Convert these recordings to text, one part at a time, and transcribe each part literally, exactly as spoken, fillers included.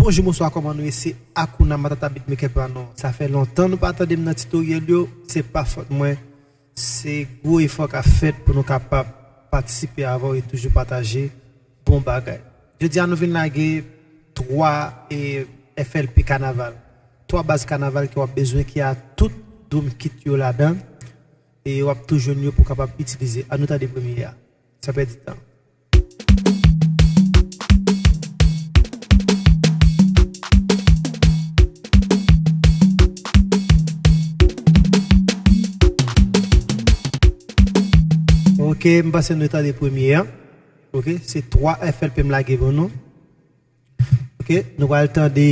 Bonjou, bonswa, kòman nou ye? Se Akuna Matata Beatmaker pa nou. Sa fè lontan nou pa tande m nan titoryèl yo, se pa fòt mwen. Se gwo efò k ap fèt pou nou kapab patisipe avè w e toujou pataje bon bagay. Jodi a nou vin lage twa, e, F L P kanaval. Twa baz kanaval ke w ap bezwen ki a tout drum kit yo ladan. E w ap tou jwenn yo pou w kapab itilize. Ann nou tande premye a. San pèdi tan. Ok, m panse nou tande premye a. Ok, se twa F L P m lage pou nou. Ok, nou pral tande,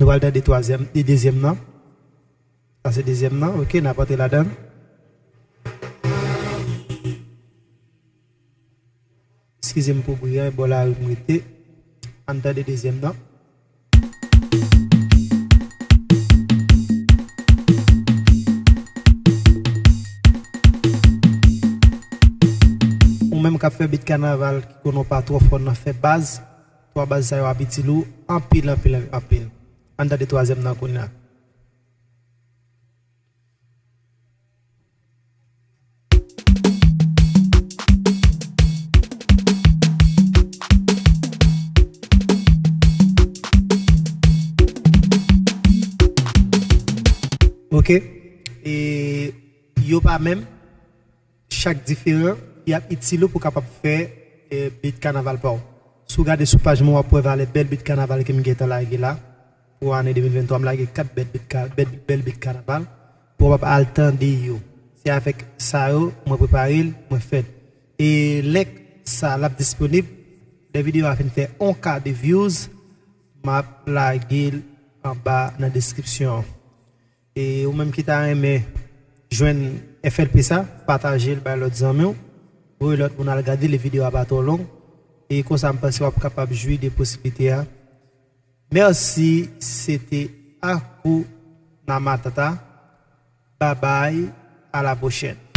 nou pral tande twazyèm, e dezyèm nan. Sa se dezyèm nan, ok, n ap antre ladan l. Eskize m pou bri a, bò lari m rete. Ann tande dezyèm nan. Ou menm k ap fè beat kanaval ki konnen w pa twò fò nan fè baz, twa baz sa yo ap itil ou anpil, anpil, anpil. Ann tande twazyèm nan kounye a. Ok. E yo pa menm. Chak diferan, y ap itil ou pou kapab fè, e, beat kanaval pa w. Si w gade sou paj mwen, w ap wè valè bèl beat kanaval ke m gentan lage la. Pou ane de mil venntwa, m lage kat bèl beat ka-, bèl, bèl beat kanaval. Pou w kapab al tande yo. Se avèk sa yo, mwen prepare l, mwen fè l. E link sa, l ap disponib. Lè videyo a fin fè yon ka de views, m ap lage l anba nan deskripsyon an. E ou menm ki ta renmen jwenn F L P sa, pataje l bay lòt zanmi w, voye lòt moun al gade l, videyo a pa twò long. E konsa, m panse w ap kapab jwi de posiblite a. Mèsi, se te Akuna Matata. Babay, a la pwochèn.